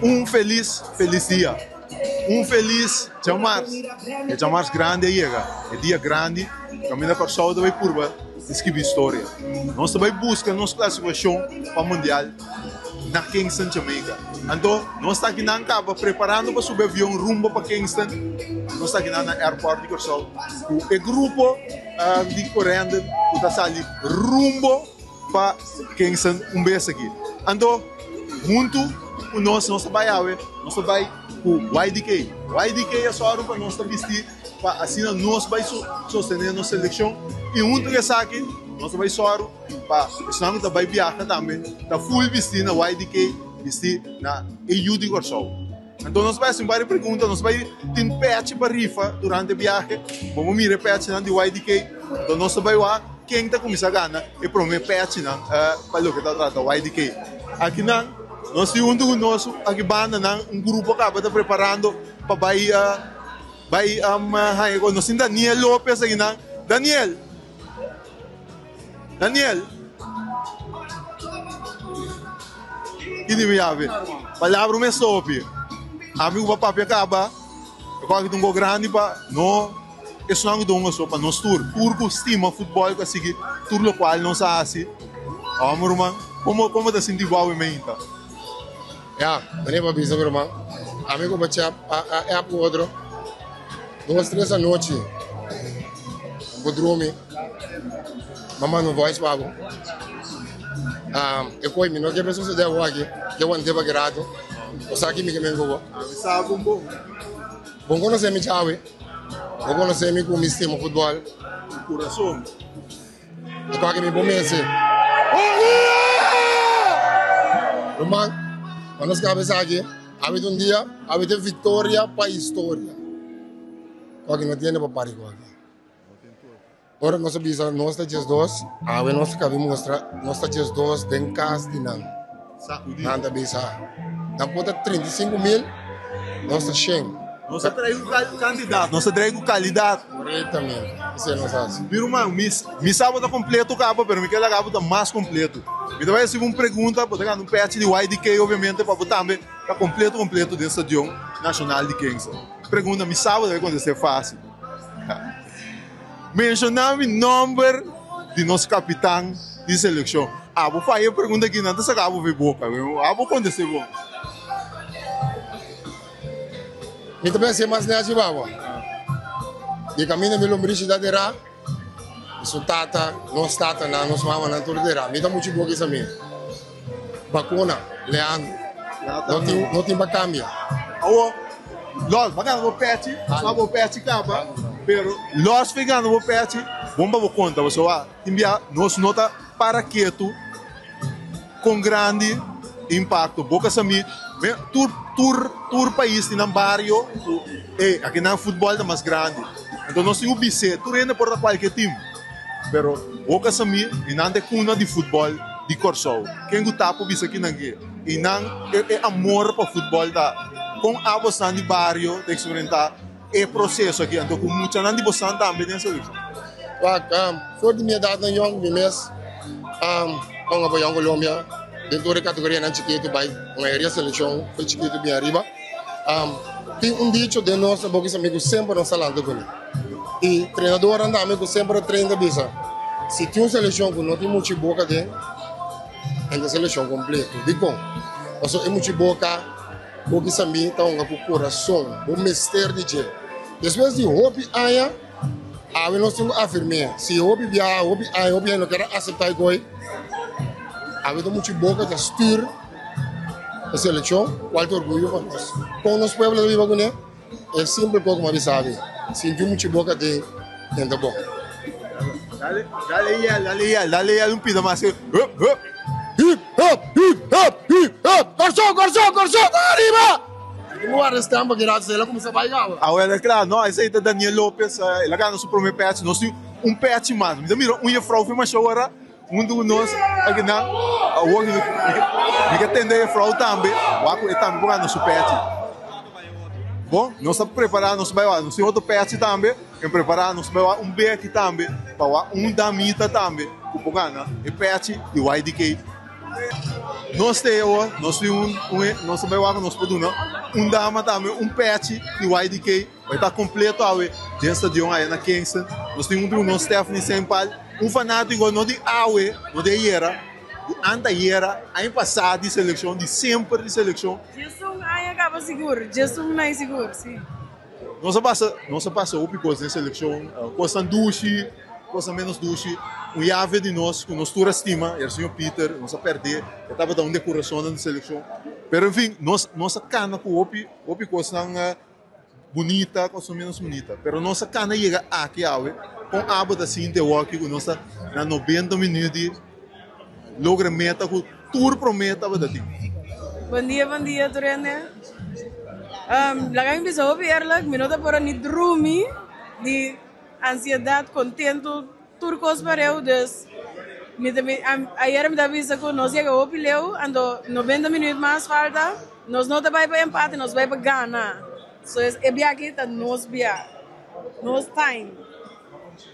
Un felis felis dia. Un felis djamars. E djamars grandi a yega. E dia grandi kaminda Kòrsou ta bai purba di skibi historia. Nos ta bai buska nos klasifikashon pa mundial na Kingston, Jamaica. Anto nos ta akinan kaba preparando pa subi avion rumbo pa Kingston. Nos ta akinan na airport di Kòrsou ku e grupo di Corendon ku ta sali rumbo pa Kingston un bes aki. Anto huntu ku nos, nos ta bai awe, nos ta bai ku YDK. YDK a sòru pa nos ta bisti pa asina nos bai sostené nos selekshon i huntu ku esaki nos ta bai sòru pa esnan ku ta bai biaha tambe ta ful bisti na YDK, bisti na e yu di Kòrsou. Anto nos bai hasi un par di pregunta, nos bai tin pèchi pa rifa durante e biahe. Bo por mira e pèchinan di YDK. Anto nos ta bai wak ken ta kuminsá gana e promé pèchinan pa loke ta trata YDK. Akinan nos tin huntu ku nos aki bandanan un grupo kaba ta preparando pa bai bai haña nos tin Daniel Lopez akinan. Daniel! Daniel. Kini mi yabi? Palabra mes hopi. Ami ku pa papia kaba, e kos aki ta un kos grandi pa no esnan ku ta hunga so, pa nos tur. Tur ku stima futbòl ku a sigui tur lokual nos a hasi. Awor mi ruman, komo komo ta sinti bo awe meinta? Ya, mane pa bisa mi ruman, ami ku pa chap a app ku otro dos tres anochi bo drumi. M'a manda un voice pa bo. E koi mi no ke sosode awor aki, ke wante pa ki rato. Bo sa ki mi ke men ku bo. Mi sa bon bon. Bon konosé mi djawe. Bo konosé mi ku mi stima futbòl. Ku kurason. E koi aki mi por mester. Ruman, pa nos kaba esaki, awe ta un dia, awe ta viktoria pa historia. Koi aki no tiene pa pari koi aki. Ora nos a bisa nos ta 12, awe nos a kabi mustra nos ta 12 den kas di nan. Nan ta bisa, nan por ta 35 mil, nos ta 100. Nos a trae ku kantidat, nos a trae ku kalidat. Korektamente, esei nos a hasi. Mi ruman, mi mi sa bo ta kompleto kaba, pero mi ke laga bo ta mas kompleto. Mi ta bai hasi bo un pregunta, bo ta gana un pèchi di YDK obviamente pa bo tambe ta kompleto kompleto den Stadion Nashonal di Kingston. Pregunta, mi sa bo ta bai kontest'é fásil. Menshoná mi nòmber di nos kapitan di selekshon. Abo faya e pregunta aki, nan ta saka abo for e boka. Abo kontest'é bon. Mi ta pensa e mas nechi babo. Di kaminda mi lombrishi ta derá, su tata, nos tatanan, nos mamanan tur derá. Mi ta muchu boka esei mi. Bakuna, Leandro. No tin, no tin pa kambia. Awo, Los, bo a gana bo pechi, so bo pechi kaba, pero los fi gana bo pechi, bon pa bo konta, pasobra tin bia nos no ta para ketu kon grandi impakto. Bo ka sa mi, tur, tur, tur pais tin nan bario ku ey, aki nan futbòl ta mas grandi. Enton nos tin ku bis'é, tur hende por ta kualke tim. Pero Boca Samir i nan ta e kuna di futbòl di Kòrsou. Ken ku ta por bisa kinan ke? I nan e amor pa futbòl ta kon abosnan di bario ta eksperimenta e proseso aki anto ku muchanan di bosan tambe den selekshon. Wak, for di mi edatnan yòn mi mes a hunga pa Jong Colombia den tur e kategorianan chikitu bai mayoria selekshon for chikitu bin ariba. Tin un dicho den nos na Boca Samir ku semper nos ta lanta kuné. I trenadornan tambe ku semper a train ta bisa, si tin un selekshon ku no tin muchi boka den, e ta selekshon kompleto. Dikon? Pasobra e muchi boka, Boki Samí ta hunga ku kurason, bo mester di dje. Despues di hopi aña, awe nos tin ku afirm'é. Si hopi biaha, hopi aña, hopi hende no kier a aseptá e goi, awe ta muchi boka ta stür e selekshon, kual ta orguyo pa nos. Kon nos pueblo ta biba kuné? E simpel kos ku mi a bisa abi, sinti un muchi boka den, den ta bon. Dale, dale yel, dale yel, dale yel un pida mas. Hup, hup. Hip, hop, hip, hop, hip, hop. Kòrsou, Kòrsou, Kòrsou ta ariba! Mi tin ku warda stem pa keda el a kuminsá bai kaba. Awel e kla, no, esei ta Daniel Lopez, el a gana su prome pèchi, nos tin un pèchi mas. Mi ta mira un jefrou fin masha ora. Huntu ku nos akinan awor mi ke tende e frou tambe wak ku e tambe por gana su pechi. Bon, nos ta prepara nos bai wak nos tin otro pechi tambe en prepara nos bai wak un beki tambe pa wak un damita tambe ku por gana e pechi di YDK. Nos te awor, nos tin un, un, nos ta bai wak nos por duna un dama tambe un pechi di YDK. Bai ta completo awe den stadion aya na Kingston. Nos tin un nos Stephanie Sempal, un fanatico no di awe, no di ayera, di antayera, aña pasa di seleccion, di semper di seleccion. 11 aña caba sigur, 11 na sigur, si. Nos a pasa, nos a pasa hopi cos den seleccion, cosnan dushi, cosnan menos dushi. Un yave di nos cu nos tur a stima, el señor Peter, nos a perde, e tabata un di e curasonnan di seleccion. Pero en fin, nos, nos a cana cu hopi, hopi cosnan bunita, cosnan menos bunita. Pero nos a cana yega aki awe, con abo ta sinti awoki cu nos ta na 90 minuut di logra meta cu tur prome tabata tin? Bon dia, bon dia tur hende. Laga mi bisa hopi eerlijk, mi no ta por a ni drumi di ansiedad, contento, tur cos pareu. Dus mi ta ayer mi ta bisa cu nos yega hopi leu, anto 90 minuut mas falta, nos no ta bay pa empate, nos bay pa gana. So e bia aki ta nos bia, nos time.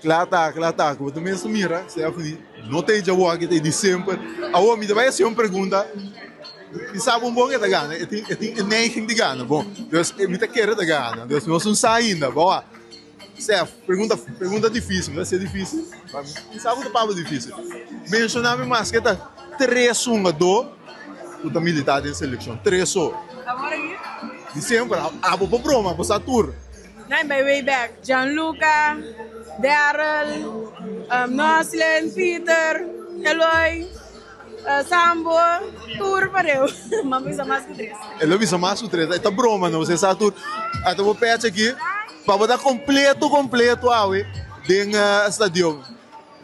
Kla ta, kla ta. Ku bo ta mester mira, Stephanie, no ta e djawoki, ta e di semper. Awor mi ta bai hasi un pregunta. Mi sa bon bon e ta gana, e tin e tin e neiging di gana. Bon, dus mi ta kere ta gana. Dus nos no sa ainda. Bo a, Steph, pregunta pregunta difisil, mi ta hasié difisil, ma mi sa ku ta pabia difisil. Menshoná mi maske ta tres hungadó ku ta militá den selekshon. Tres so. Awor aki? Di semper. Abo por broma, bo sa tur. Nan bai way back, Gianluca, Darrel, Noslin, Peter, Eloy, Sambo, tur pareu. M'a bisa mas ku tres. E lo bisa mas ku tres. E ta broma no, bo sa tur. Ata bo pecha aki pa bo ta completo completo awe den stadion.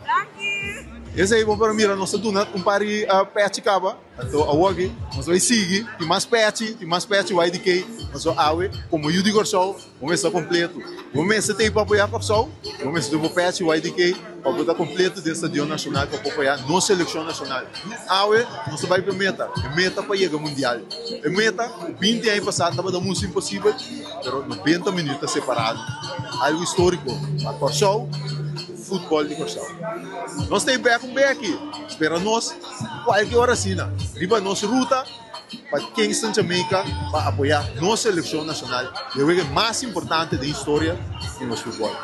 Danki! Esei bo por mira nos ta duna un par di pechi kaba. Anto awoki nos ta bai sigui, tin mas pechi, tin mas pechi YDK. Pasobra awe komo yu di Kòrsou bo mester ta kompleto. Bo mester ta ei pa apoyá Kòrsou, bo mester tin bo pechi YDK pa bo ta kompleto den Stadion Nashonal pa por apoyá nos selekshon nashonal. Awe nos ta bai pa e meta, e meta pa yega mundial. E meta ku 20 aña pasá tabata musu imposibel, pero 90 minüt ta separá algu históriko pa Kòrsou. Futbol di Kòrsou. Nos ta e bek un beki. Spera nos kualke ora asina riba nos ruta pa Kingston, Jamaica pa apoyá nos selekshon nashonal den wega mas importante den historia di nos futbol.